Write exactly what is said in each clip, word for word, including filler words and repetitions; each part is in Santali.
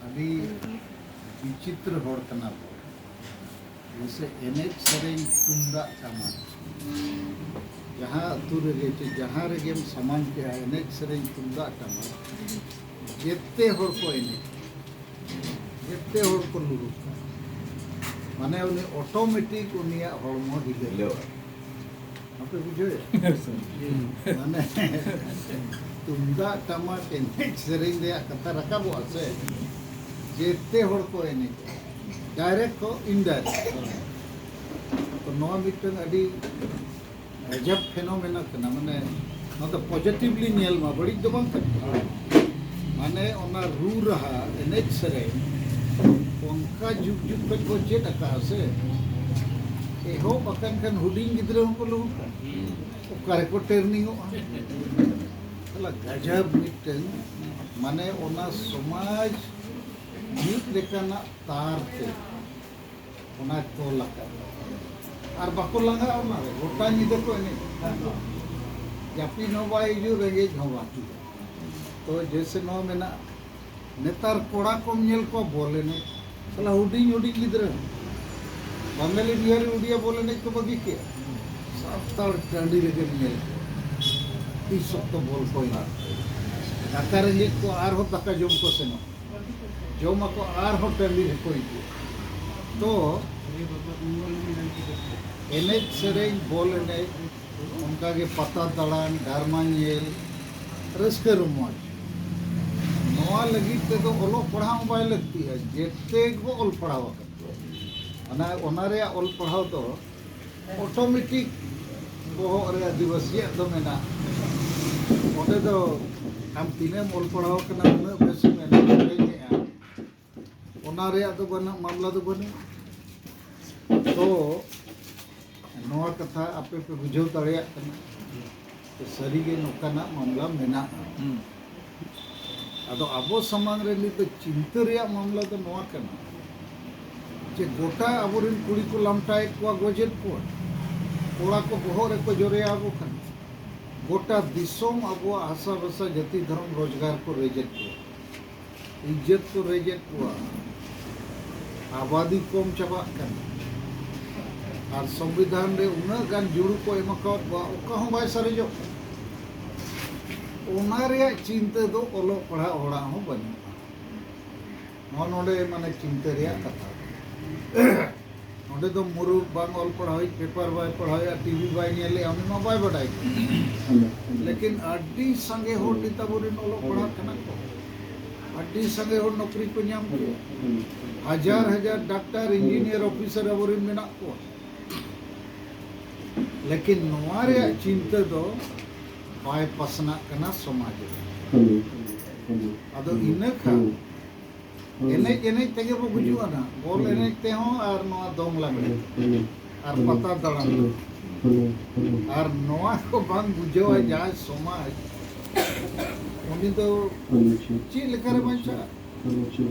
ᱟᱹᱰᱤ ᱵᱤᱪᱤᱛᱨᱚ ᱦᱚᱲ ᱠᱟᱱᱟ ᱵᱚ᱾ ᱡᱮᱭᱥᱮ ᱮᱱᱮᱡ ᱥᱮᱨᱮᱧ ᱛᱩᱢᱫᱟᱜ ᱴᱟᱢᱟᱠ, ᱡᱟᱦᱟᱸ ᱟᱹᱛᱩ ᱨᱮᱜᱮ ᱪᱮ ᱡᱟᱦᱟᱸ ᱨᱮᱜᱮᱢ ᱥᱟᱢᱟᱝ ᱠᱮᱜᱼᱟ, ᱮᱱᱮᱡ ᱥᱮᱨᱮᱧ ᱛᱩᱢᱫᱟᱜ ᱴᱟᱢᱟᱠ, ᱡᱮᱛᱮ ᱦᱚᱲ ᱠᱚ ᱮᱱᱮᱡ, ᱡᱮᱛᱮ ᱦᱚᱲ ᱠᱚ ᱞᱩᱦᱩᱠᱟ᱾ ᱢᱟᱱᱮ ᱩᱱᱤ ᱚᱴᱳᱢᱮᱴᱤᱠ ᱩᱱᱤᱭᱟᱜ ᱦᱚᱲᱢᱚ ᱦᱤᱞᱟᱹᱜᱼᱟ᱾ ᱦᱤᱞᱟᱹᱜᱼᱟ᱾ ᱵᱟᱯᱮ ᱵᱩᱡᱷᱟᱹᱣᱮᱫᱼᱟ? ᱢᱟᱱᱮ ᱛᱩᱢᱫᱟᱜ ᱴᱟᱢᱟᱠ ᱮᱱᱮᱡ ᱥᱮᱨᱮᱧ ᱨᱮᱭᱟᱜ ᱠᱟᱛᱷᱟ ᱨᱟᱠᱟᱵᱚᱜᱼᱟ ᱥᱮ, ᱡᱮᱛᱮ ᱦᱚᱲ ᱠᱚ ᱮᱱᱮᱡᱟ, ᱰᱟᱭᱨᱮᱠᱴ ᱠᱚ ᱤᱱᱰᱟᱭᱨᱮᱠᱴ᱾ ᱛᱚ ᱱᱚᱣᱟ ᱢᱤᱫᱴᱟᱝ ᱟᱹᱰᱤ ᱜᱟᱡᱟᱵ ᱯᱷᱮᱱᱳᱢᱮᱱᱟ ᱠᱟᱱᱟ, ᱢᱟᱱᱮ ᱱᱚᱣᱟ ᱫᱚ ᱯᱚᱡᱤᱴᱤᱵᱷᱞᱤ ᱧᱮᱞ ᱢᱟ, ᱵᱟᱹᱲᱤᱡ ᱫᱚ ᱵᱟᱝ ᱠᱟᱱᱟ᱾ ᱢᱟᱱᱮ ᱚᱱᱟ ᱨᱩ ᱨᱟᱦᱟ, ᱮᱱᱮᱡ ᱥᱮᱨᱮᱧ ᱚᱱᱠᱟ ᱡᱩᱜᱽ ᱡᱩᱜᱽ ᱠᱷᱚᱱ ᱠᱚ ᱪᱮᱫ ᱟᱠᱟᱫᱼᱟ ᱥᱮ, ᱮᱦᱚᱵ ᱟᱠᱟᱱ ᱠᱷᱟᱱ ᱦᱩᱰᱤᱧ ᱜᱤᱫᱽᱨᱟᱹ ᱦᱚᱸᱠᱚ ᱞᱩᱦᱩᱠᱟ᱾ ᱚᱠᱟ ᱨᱮᱠᱚ ᱴᱨᱮᱱᱤᱝᱚᱜᱼᱟ? ᱥᱟᱞᱟ ᱜᱟᱡᱟᱵ ᱢᱤᱫᱴᱟᱝ, ᱢᱟᱱᱮ ᱚᱱᱟ ᱥᱚᱢᱟᱡᱽ ᱢᱤᱫ ᱞᱮᱠᱟᱱᱟᱜ ᱛᱟᱨ ᱛᱮ ᱚᱱᱟ ᱛᱚᱞ ᱟᱠᱟᱫ᱾ ᱟᱨ ᱵᱟᱠᱚ ᱞᱟᱸᱜᱟᱜᱼᱟ ᱚᱱᱟ ᱨᱮ, ᱜᱚᱴᱟ ᱧᱤᱫᱟᱹ ᱠᱚ ᱮᱱᱮᱡ᱾ ᱡᱟᱹᱯᱤᱫ ᱦᱚᱸ ᱵᱟᱭ ᱦᱤᱡᱩᱜ, ᱨᱮᱸᱜᱮᱡ ᱦᱚᱸ ᱵᱟᱝ ᱦᱤᱡᱩᱜ᱾ ᱛᱚ ᱡᱮᱭᱥᱮ ᱱᱚᱣᱟ ᱢᱮᱱᱟᱜᱼᱟ, ᱱᱮᱛᱟᱨ ᱠᱚᱲᱟ ᱠᱚᱢ ᱧᱮᱞ ᱠᱚᱣᱟ ᱵᱚᱞ ᱮᱱᱮᱡ, ᱥᱟᱞᱟ ᱦᱩᱰᱤᱧ ᱦᱩᱰᱤᱧ ᱜᱤᱫᱽᱨᱟᱹ, ᱵᱟᱝᱜᱟᱞᱤ ᱵᱤᱦᱟᱨᱤ ᱩᱰᱤᱭᱟ ᱵᱚᱞ ᱮᱱᱮᱡ ᱠᱚ ᱵᱟᱹᱜᱤ ᱠᱮᱫᱼᱟ᱾ ᱥᱟᱱᱛᱟᱲ ᱴᱟᱺᱰᱤ ᱨᱮᱜᱮᱢ ᱧᱮᱞ ᱠᱚᱣᱟ, ᱛᱤᱥ ᱚᱠᱛᱚ ᱵᱚᱞ ᱠᱚ ᱮᱱᱮᱡ᱾ ᱫᱟᱠᱟ ᱨᱮᱸᱜᱮᱡ ᱠᱚ ᱟᱨᱦᱚᱸ ᱫᱟᱠᱟ ᱡᱚᱢ ᱠᱚ ᱥᱮᱱᱚᱜ, ᱡᱚᱢᱟᱠᱚ ᱟᱨᱦᱚᱸ ᱴᱟᱺᱰᱤ ᱨᱮᱠᱚ ᱦᱤᱡᱩᱜᱼᱟ᱾ ᱛᱚ ᱮᱱᱮᱡ ᱥᱮᱨᱮᱧ, ᱵᱚᱞ ᱮᱱᱮᱡ, ᱚᱱᱠᱟᱜᱮ ᱯᱟᱛᱟ ᱫᱟᱬᱟᱱ, ᱰᱨᱟᱢᱟ ᱧᱮᱞ, ᱨᱟᱹᱥᱠᱟᱹ ᱨᱚᱢᱚᱡᱽ, ᱱᱚᱣᱟ ᱞᱟᱹᱜᱤᱫ ᱛᱮᱫᱚ ᱚᱞᱚᱜ ᱯᱟᱲᱦᱟᱣ ᱦᱚᱸ ᱵᱟᱭ ᱞᱟᱹᱠᱛᱤᱜᱼᱟ᱾ ᱡᱮᱛᱮ ᱜᱮᱵᱚ ᱚᱞ ᱯᱟᱲᱦᱟᱣ ᱟᱠᱟᱫ ᱠᱚᱣᱟ᱾ ᱚᱱᱟ, ᱚᱱᱟ ᱨᱮᱭᱟᱜ ᱚᱞ ᱯᱟᱲᱦᱟᱣ ᱫᱚ ᱚᱴᱳᱢᱮᱴᱤᱠ ᱵᱚᱦᱚᱜ ᱨᱮ ᱟᱹᱫᱤᱵᱟᱹᱥᱤᱭᱟᱜ ᱫᱚ ᱢᱮᱱᱟᱜᱼᱟ᱾ ᱚᱸᱰᱮ ᱫᱚ ᱟᱢ ᱛᱤᱱᱟᱹᱜ ᱮᱢ ᱚᱞ ᱯᱟᱲᱦᱟᱣ ᱠᱟᱱᱟ, ᱩᱱᱟᱹᱜ ᱵᱮᱥ ᱮᱢ ᱮᱱᱮᱡ ᱥᱮᱨᱮᱧᱮᱜᱼᱟ, ᱚᱱᱟ ᱨᱮᱭᱟᱜ ᱫᱚ ᱵᱟᱹᱱᱩᱜ, ᱢᱟᱢᱞᱟ ᱫᱚ ᱵᱟᱹᱱᱩᱜ᱾ ᱛᱚ ᱱᱚᱣᱟ ᱠᱟᱛᱷᱟ ᱟᱯᱮ ᱯᱮ ᱵᱩᱡᱷᱟᱹᱣ ᱫᱟᱲᱮᱭᱟᱜ ᱠᱟᱱᱟ, ᱛᱚ ᱥᱟᱹᱨᱤᱜᱮ ᱱᱚᱝᱠᱟᱱᱟᱜ ᱢᱟᱢᱞᱟ ᱢᱮᱱᱟᱜᱼᱟ᱾ ᱦᱩᱸ᱾ ᱟᱫᱚ ᱟᱵᱚ ᱥᱟᱢᱟᱝ ᱨᱮ ᱱᱤᱛ ᱫᱚ ᱪᱤᱱᱛᱟᱹ ᱨᱮᱭᱟᱜ ᱢᱟᱢᱞᱟ ᱫᱚ ᱱᱚᱣᱟ ᱠᱟᱱᱟ ᱡᱮ ᱜᱚᱴᱟ ᱟᱵᱚᱨᱮᱱ ᱠᱩᱲᱤ ᱠᱚ ᱞᱟᱢᱴᱟᱭᱮᱫ ᱠᱚᱣᱟ, ᱜᱚᱡᱮᱫ ᱠᱚᱣᱟ, ᱠᱚᱲᱟ ᱠᱚ ᱵᱚᱦᱚᱜ ᱨᱮᱠᱚ ᱡᱚᱨᱮᱭᱟ ᱟᱵᱚ ᱠᱟᱱᱟ, ᱜᱚᱴᱟ ᱫᱤᱥᱚᱢ ᱟᱵᱚᱣᱟᱜ ᱦᱟᱥᱟ ᱵᱷᱟᱥᱟ, ᱡᱟᱹᱛᱤ, ᱫᱷᱚᱨᱚᱢ, ᱨᱳᱡᱽᱜᱟᱨ ᱠᱚ ᱨᱮᱡᱮᱫ ᱠᱚᱣᱟ᱾ ᱤᱡᱽᱡᱚᱛ ᱠᱚ ᱨᱮᱡᱮᱫ ᱠᱚᱣᱟ, ᱟᱵᱟᱫᱤ ᱠᱚᱢ ᱪᱟᱵᱟᱜ ᱠᱟᱱᱟ, ᱟᱨ ᱥᱚᱝᱵᱤᱫᱷᱟᱱ ᱨᱮ ᱩᱱᱟᱹᱜ ᱜᱟᱱ ᱡᱩᱲᱩ ᱠᱚ ᱮᱢ ᱟᱠᱟᱫ ᱠᱚᱣᱟ, ᱚᱠᱟ ᱦᱚᱸ ᱵᱟᱭ ᱥᱟᱨᱮᱡᱚᱜ ᱠᱟᱱᱟ᱾ ᱚᱱᱟ ᱨᱮᱭᱟᱜ ᱪᱤᱱᱛᱟᱹ ᱫᱚ ᱚᱞᱚᱜ ᱯᱟᱲᱦᱟᱜ ᱦᱚᱲᱟᱜ ᱦᱚᱸ ᱵᱟᱹᱱᱩᱜᱼᱟ᱾ ᱱᱚᱣᱟ ᱱᱚᱰᱮ ᱢᱟᱱᱮ ᱪᱤᱱᱛᱟᱹ ᱨᱮᱭᱟᱜ ᱠᱟᱛᱷᱟ᱾ ᱱᱚᱰᱮ ᱫᱚ ᱢᱩᱨᱩᱠ, ᱵᱟᱝ ᱚᱞ ᱯᱟᱲᱦᱟᱣᱤᱡ, ᱯᱮᱯᱟᱨ ᱵᱟᱭ ᱯᱟᱲᱦᱟᱣᱮᱫᱼᱟ, ᱴᱤᱵᱷᱤ ᱵᱟᱭ ᱧᱮᱞᱮᱫᱼᱟ, ᱩᱱᱤ ᱢᱟ ᱵᱟᱭ ᱵᱟᱰᱟᱭ ᱠᱟᱱᱟ᱾ ᱞᱮᱠᱤᱱ ᱟᱹᱰᱤ ᱥᱟᱸᱜᱮ ᱦᱚᱲ ᱱᱤᱛ ᱟᱵᱚᱨᱮᱱ ᱚᱞᱚᱜ ᱯᱟᱲᱦᱟᱜ ᱠᱟᱱᱟ ᱠᱚ, ᱟᱹᱰᱤ ᱥᱟᱸᱜᱮ ᱦᱚᱲ ᱱᱚᱠᱨᱤ ᱠᱚ ᱧᱟᱢ ᱠᱮᱫᱼᱟ, ᱦᱟᱡᱟᱨ ᱦᱟᱡᱟᱨ ᱰᱟᱠᱛᱟᱨ, ᱤᱧᱡᱤᱱᱤᱭᱟᱨ, ᱚᱯᱷᱤᱥᱟᱨ ᱟᱵᱚᱨᱮᱱ ᱢᱮᱱᱟᱜ ᱠᱚᱣᱟ᱾ ᱞᱮᱠᱤᱱ ᱱᱚᱣᱟ ᱨᱮᱭᱟᱜ ᱪᱤᱱᱛᱟᱹ ᱫᱚ ᱵᱟᱭ ᱯᱟᱥᱱᱟᱜ ᱠᱟᱱᱟ ᱥᱚᱢᱟᱡᱽ ᱨᱮ᱾ ᱟᱫᱚ ᱤᱱᱟᱹ ᱠᱷᱟᱱ ᱮᱱᱮᱡ ᱮᱱᱮᱡ ᱛᱮᱜᱮ ᱵᱚ ᱜᱩᱡᱩᱜᱼᱟ ᱱᱟᱦᱟᱜ᱾ ᱵᱚᱞ ᱮᱱᱮᱡ ᱛᱮᱦᱚᱸ ᱟᱨ ᱱᱚᱣᱟ ᱫᱚᱝ ᱞᱟᱜᱽᱲᱮ ᱛᱮ ᱟᱨ ᱯᱟᱛᱟ ᱫᱟᱬᱟᱱ ᱛᱮ᱾ ᱟᱨ ᱱᱚᱣᱟ ᱠᱚ ᱵᱟᱝ ᱵᱩᱡᱷᱟᱹᱣᱟ ᱡᱟᱦᱟᱸᱭ ᱥᱚᱢᱟᱡᱽ, ᱩᱱᱤ ᱫᱚ ᱪᱮᱫ ᱞᱮᱠᱟᱨᱮ ᱵᱟᱧᱪᱟᱜᱼᱟ?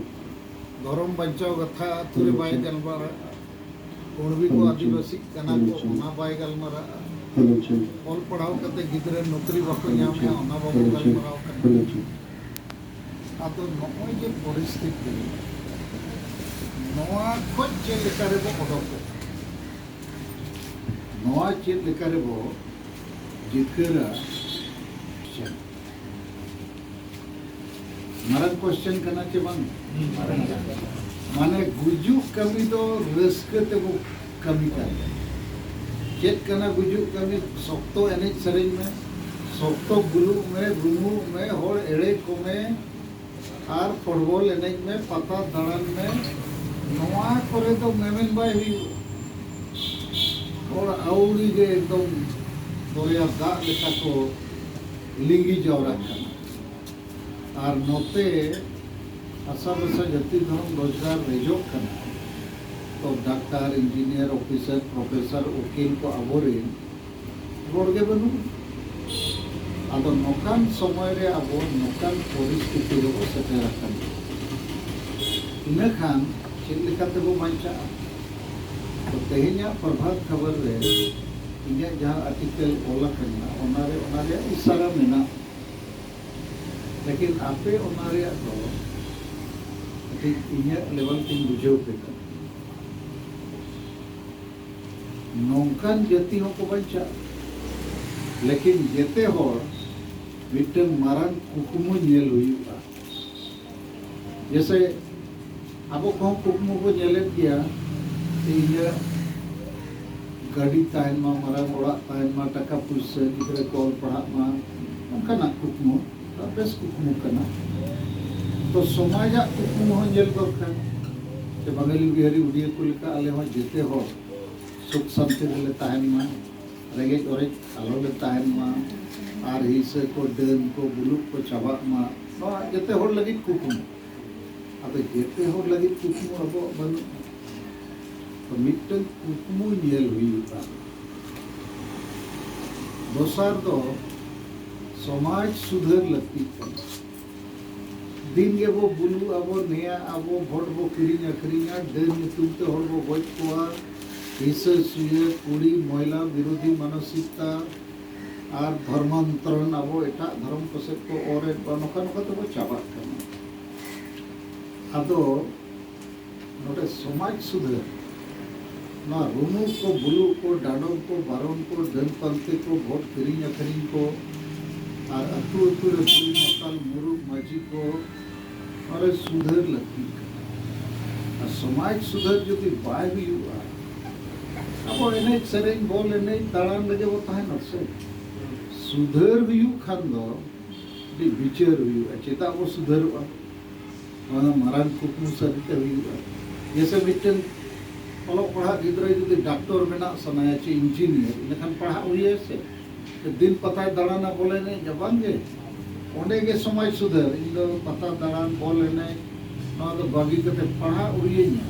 ᱫᱷᱚᱨᱚᱢ ᱵᱟᱧᱪᱟᱣ ᱠᱟᱛᱷᱟ ᱟᱹᱛᱩ ᱨᱮ ᱵᱟᱭ ᱜᱟᱞᱢᱟᱨᱟᱜᱼᱟ᱾ ᱠᱩᱬᱵᱤ ᱠᱚ ᱟᱹᱫᱤᱵᱟᱹᱥᱤᱜ ᱠᱟᱱᱟ ᱠᱚ, ᱚᱱᱟ ᱵᱟᱭ ᱜᱟᱞᱢᱟᱨᱟᱜᱼᱟ᱾ ᱚᱞ ᱯᱟᱲᱦᱟᱣ ᱠᱟᱛᱮ ᱜᱤᱫᱽᱨᱟᱹ ᱱᱚᱠᱨᱤ ᱵᱟᱠᱚ ᱧᱟᱢᱮᱫᱼᱟ, ᱚᱱᱟ ᱵᱟᱵᱚ ᱜᱟᱞᱢᱟᱨᱟᱣ ᱠᱟᱱᱟ᱾ ᱟᱫᱚ ᱱᱚᱜᱼᱚᱭ ᱡᱮ ᱯᱚᱨᱤᱥᱛᱷᱤᱛᱤ, ᱱᱚᱣᱟ ᱠᱷᱚᱡ ᱪᱮᱫ ᱞᱮᱠᱟ ᱨᱮᱵᱚ ᱚᱰᱚᱠᱚᱜᱼᱟ, ᱱᱚᱣᱟ ᱪᱮᱫ ᱞᱮᱠᱟ ᱨᱮᱵᱚ ᱡᱤᱛᱠᱟᱹᱨᱟ? ᱢᱟᱨᱟᱝ ᱠᱚᱥᱪᱮᱱ ᱠᱟᱱᱟ ᱪᱮ ᱵᱟᱝ? ᱢᱟᱱᱮ ᱜᱩᱡᱩᱜ ᱠᱟᱹᱢᱤ ᱫᱚ ᱨᱟᱹᱥᱠᱟᱹ ᱛᱮᱵᱚ ᱠᱟᱹᱢᱤ ᱠᱟᱱ ᱜᱮᱭᱟ᱾ ᱪᱮᱫ ᱠᱟᱱᱟ ᱜᱩᱡᱩᱜ ᱠᱟᱹᱢᱤ? ᱥᱚᱠᱛᱚ ᱮᱱᱮᱡ ᱥᱮᱨᱮᱧ ᱢᱮ, ᱥᱚᱠᱛᱚ ᱵᱩᱞᱩᱜ ᱢᱮ, ᱨᱩᱢᱩᱜ ᱢᱮ, ᱦᱚᱲ ᱮᱲᱮ ᱠᱚᱢᱮ, ᱟᱨ ᱯᱷᱩᱴᱵᱚᱞ ᱮᱱᱮᱡ ᱢᱮ, ᱯᱟᱛᱟ ᱫᱟᱬᱟᱱ ᱢᱮ᱾ ᱱᱚᱣᱟ ᱠᱚᱨᱮ ᱫᱚ ᱢᱮᱢᱮᱱ ᱵᱟᱭ ᱦᱩᱭᱩᱜᱼᱟ᱾ ᱦᱚᱲ ᱟᱹᱣᱲᱤ ᱜᱮ ᱮᱠᱫᱚᱢ ᱫᱚᱨᱭᱟ ᱫᱟᱜ ᱞᱮᱠᱟ ᱠᱚ ᱞᱤᱸᱜᱤ ᱡᱟᱣᱨᱟᱜ ᱠᱟᱱᱟ᱾ ᱟᱨ ᱱᱚᱛᱮ ᱦᱟᱥᱟ ᱵᱷᱟᱥᱟ ᱡᱟᱹᱛᱤ ᱫᱷᱚᱨᱚᱢ ᱨᱳᱡᱽᱜᱟᱨ ᱨᱮᱡᱚᱜ ᱠᱟᱱᱟ, ᱛᱚ ᱰᱟᱠᱛᱟᱨ, ᱤᱧᱡᱤᱱᱤᱭᱟᱨ, ᱚᱯᱷᱤᱥᱟᱨ, ᱯᱨᱚᱯᱷᱮᱥᱚᱨ, ᱩᱠᱤᱞ ᱠᱚ ᱟᱵᱚᱨᱮᱱ ᱨᱚᱲ ᱜᱮ ᱵᱟᱹᱱᱩᱜᱼᱟ᱾ ᱟᱫᱚ ᱱᱚᱝᱠᱟᱱ ᱥᱚᱢᱚᱭ ᱨᱮ ᱟᱵᱚ ᱱᱚᱝᱠᱟᱱ ᱯᱚᱨᱤᱥᱛᱷᱤᱛᱤ ᱨᱮᱵᱚ ᱥᱮᱴᱮᱨ ᱟᱠᱟᱱᱟ᱾ ᱤᱱᱟᱹ ᱠᱷᱟᱱ ᱪᱮᱫ ᱞᱮᱠᱟ ᱛᱮᱵᱚ ᱵᱟᱧᱪᱟᱜᱼᱟ? ᱛᱚ ᱛᱮᱦᱮᱧᱟᱜ ᱯᱨᱚᱵᱷᱟᱛ ᱠᱷᱚᱵᱚᱨ ᱨᱮ ᱤᱧᱟᱹᱜ ᱡᱟᱦᱟᱸ ᱟᱨᱴᱤᱠᱮᱞ ᱚᱞ ᱟᱠᱟᱱᱟ, ᱚᱱᱟ ᱨᱮ, ᱚᱱᱟ ᱨᱮᱭᱟᱜ ᱤᱥᱟᱨᱟ ᱢᱮᱱᱟᱜᱼᱟ᱾ ᱞᱮᱠᱤᱱ ᱟᱯᱮ ᱚᱱᱟ ᱨᱮᱭᱟᱜ ᱫᱚ ᱴᱷᱤᱠ ᱤᱧᱟᱹᱜ ᱞᱮᱵᱮᱞ ᱛᱤᱧ ᱵᱩᱡᱷᱟᱹᱣ ᱠᱮᱫᱟ᱾ ᱱᱚᱝᱠᱟᱱ ᱡᱟᱹᱛᱤ ᱦᱚᱸᱠᱚ ᱵᱟᱧᱪᱟᱜᱼᱟ᱾ ᱞᱮᱠᱤᱱ ᱡᱮᱛᱮ ᱦᱚᱲ ᱢᱤᱫᱴᱟᱝ ᱢᱟᱨᱟᱝ ᱠᱩᱠᱢᱩ ᱧᱮᱞ ᱦᱩᱭᱩᱜᱼᱟ᱾ ᱡᱮᱥᱮ ᱟᱵᱚ ᱠᱚᱦᱚᱸ ᱠᱩᱠᱢᱩ ᱵᱚ ᱧᱮᱞᱮᱫ ᱜᱮᱭᱟ, ᱤᱧᱟᱹᱜ ᱜᱟᱹᱰᱤ ᱛᱟᱦᱮᱱ ᱢᱟ, ᱢᱟᱨᱟᱝ ᱚᱲᱟᱜ ᱛᱟᱦᱮᱱ ᱢᱟ, ᱴᱟᱠᱟ ᱯᱩᱭᱥᱟᱹ, ᱜᱤᱫᱽᱨᱟᱹ ᱠᱚ ᱚᱞ ᱯᱟᱲᱦᱟᱜ ᱢᱟ, ᱚᱱᱠᱟᱱᱟᱜ ᱠᱩᱠᱢᱩ᱾ ᱵᱮᱥ ᱠᱩᱠᱢᱩ ᱠᱟᱱᱟ᱾ ᱛᱚ ᱥᱚᱢᱟᱡᱟᱜ ᱠᱩᱠᱢᱩ ᱦᱚᱸ ᱧᱮᱞ ᱫᱚᱨᱠᱟᱨ᱾ ᱥᱮ ᱵᱟᱝᱜᱟᱞᱤ ᱵᱤᱦᱟᱨᱤ ᱩᱰᱤᱭᱟ ᱠᱚ ᱞᱮᱠᱟ ᱟᱞᱮ ᱦᱚᱸ ᱡᱮᱛᱮ ᱦᱚᱲ ᱥᱩᱠ ᱥᱟᱱᱛᱤ ᱨᱮᱞᱮ ᱛᱟᱦᱮᱱ ᱢᱟ, ᱨᱮᱸᱜᱮᱡ ᱚᱨᱮᱡ ᱟᱞᱚ ᱞᱮ ᱛᱟᱦᱮᱱ ᱢᱟ, ᱟᱨ ᱦᱤᱸᱥᱟᱹ ᱠᱚ, ᱰᱟᱹᱱ ᱠᱚ, ᱵᱩᱞᱩᱜ ᱠᱚ ᱪᱟᱵᱟᱜ ᱢᱟ, ᱱᱚᱣᱟ ᱡᱮᱛᱮ ᱦᱚᱲ ᱞᱟᱹᱜᱤᱫ ᱠᱩᱠᱢᱩ᱾ ᱟᱫᱚ ᱡᱮᱛᱮ ᱦᱚᱲ ᱞᱟᱹᱜᱤᱫ ᱠᱩᱠᱢᱩ ᱟᱵᱚᱣᱟᱜ ᱵᱟᱹᱱᱩᱜᱼᱟ᱾ ᱛᱚ ᱢᱤᱫᱴᱟᱝ ᱠᱩᱠᱢᱩ ᱧᱮᱞ ᱦᱩᱭᱩᱜᱼᱟ᱾ ᱫᱚᱥᱟᱨ ᱫᱚ ᱥᱚᱢᱟᱡᱽ ᱥᱩᱫᱷᱟᱹᱨ ᱞᱟᱹᱠᱛᱤᱜ ᱠᱟᱱᱟ᱾ ᱫᱤᱱ ᱜᱮᱵᱚ ᱵᱩᱞᱩᱜ ᱟᱵᱚ, ᱱᱮᱭᱟᱜ ᱟᱵᱚ, ᱵᱷᱳᱴ ᱵᱚ ᱠᱤᱨᱤᱧ ᱟᱹᱠᱷᱨᱤᱧᱟ, ᱰᱟᱹᱱ ᱧᱩᱛᱩᱢ ᱛᱮ ᱦᱚᱲ ᱵᱚ ᱜᱚᱡ ᱠᱚᱣᱟ, ᱦᱤᱸᱥᱟᱹ ᱥᱩᱭᱟᱹ, ᱠᱩᱲᱤ ᱢᱚᱦᱤᱞᱟ ᱵᱤᱨᱳᱫᱷᱤ ᱢᱟᱱᱚᱥᱤᱠᱛᱟ ᱟᱨ ᱫᱷᱚᱨᱢᱟᱱᱛᱚᱨᱚᱱ, ᱟᱵᱚ ᱮᱴᱟᱜ ᱫᱷᱚᱨᱚᱢ ᱠᱚ ᱥᱮᱫ ᱠᱚ ᱚᱨᱮᱫ ᱵᱚᱱᱟ, ᱱᱚᱝᱠᱟ ᱱᱚᱝᱠᱟ ᱛᱮᱵᱚ ᱪᱟᱵᱟᱜ ᱠᱟᱱᱟ᱾ ᱟᱫᱚ ᱱᱚᱰᱮ ᱥᱚᱢᱟᱡᱽ ᱥᱩᱫᱷᱟᱹᱨ, ᱱᱚᱣᱟ ᱨᱩᱢᱩᱜ ᱠᱚ, ᱵᱩᱞᱩᱜ ᱠᱚ, ᱰᱟᱸᱰᱚᱢ ᱠᱚ, ᱵᱟᱨᱚᱱ ᱠᱚ, ᱰᱟᱹᱱ ᱯᱟᱱᱛᱮ ᱠᱚ, ᱵᱷᱳᱴ ᱠᱤᱨᱤᱧ ᱟᱹᱠᱷᱨᱤᱧ ᱠᱚ, ᱟᱨ ᱟᱹᱛᱩ ᱟᱹᱛᱩ ᱨᱮ ᱵᱩᱞ ᱢᱟᱛᱟᱞ ᱢᱩᱨᱩᱫ ᱢᱟᱹᱡᱷᱤ ᱠᱚ, ᱱᱚᱣᱟ ᱨᱮ ᱥᱩᱫᱷᱟᱹᱨ ᱞᱟᱹᱠᱛᱤᱜ ᱠᱟᱱᱟ᱾ ᱟᱨ ᱥᱚᱢᱟᱡᱽ ᱥᱩᱫᱷᱟᱹᱨ ᱡᱩᱫᱤ ᱵᱟᱭ ᱦᱩᱭᱩᱜᱼᱟ, ᱟᱵᱚ ᱮᱱᱮᱡ ᱥᱮᱨᱮᱧ, ᱵᱚᱞ ᱮᱱᱮᱡ, ᱫᱟᱬᱟᱱ ᱨᱮᱜᱮ ᱵᱚ ᱛᱟᱦᱮᱱᱟ ᱥᱮ᱾ ᱥᱩᱫᱷᱟᱹᱨ ᱦᱩᱭᱩᱜ ᱠᱷᱟᱱ ᱫᱚ ᱟᱹᱰᱤ ᱵᱤᱪᱟᱹᱨ ᱦᱩᱭᱩᱜᱼᱟ, ᱪᱮᱫᱟᱜ ᱵᱚ ᱥᱩᱫᱷᱟᱹᱨᱚᱜᱼᱟ? ᱱᱚᱣᱟ ᱫᱚ ᱢᱟᱨᱟᱝ ᱠᱩᱠᱢᱩ ᱥᱟᱹᱨᱤᱛᱮ ᱦᱩᱭᱩᱜᱼᱟ᱾ ᱡᱮᱭᱥᱮ ᱢᱤᱫᱴᱮᱱ ᱚᱞᱚᱜ ᱯᱟᱲᱦᱟᱜ ᱜᱤᱫᱽᱨᱟᱹ ᱡᱩᱫᱤ ᱰᱟᱠᱛᱚᱨ ᱵᱮᱱᱟᱜ ᱥᱟᱱᱟᱭᱟ ᱪᱮ ᱤᱧᱡᱤᱱᱤᱭᱟᱨ, ᱤᱱᱟᱹᱠᱷᱟᱱ ᱯᱟᱲᱦᱟᱜ ᱦᱩᱭᱩᱜᱼᱟ ᱥᱮ? ᱫᱤᱱ ᱯᱟᱛᱟᱭ ᱫᱟᱬᱟᱱᱟ, ᱵᱚᱞ ᱮᱱᱮᱡ, ᱵᱟᱝ ᱜᱮ? ᱚᱸᱰᱮ ᱜᱮ ᱥᱚᱢᱟᱡᱽ ᱥᱩᱫᱷᱟᱹᱨ, ᱤᱧ ᱫᱚ ᱯᱟᱛᱟ ᱫᱟᱬᱟᱱ, ᱵᱚᱞ ᱮᱱᱮᱡ, ᱱᱚᱣᱟ ᱫᱚ ᱵᱟᱹᱜᱤ ᱠᱟᱛᱮ ᱯᱟᱲᱦᱟᱜ ᱦᱩᱭᱟᱹᱧᱟ᱾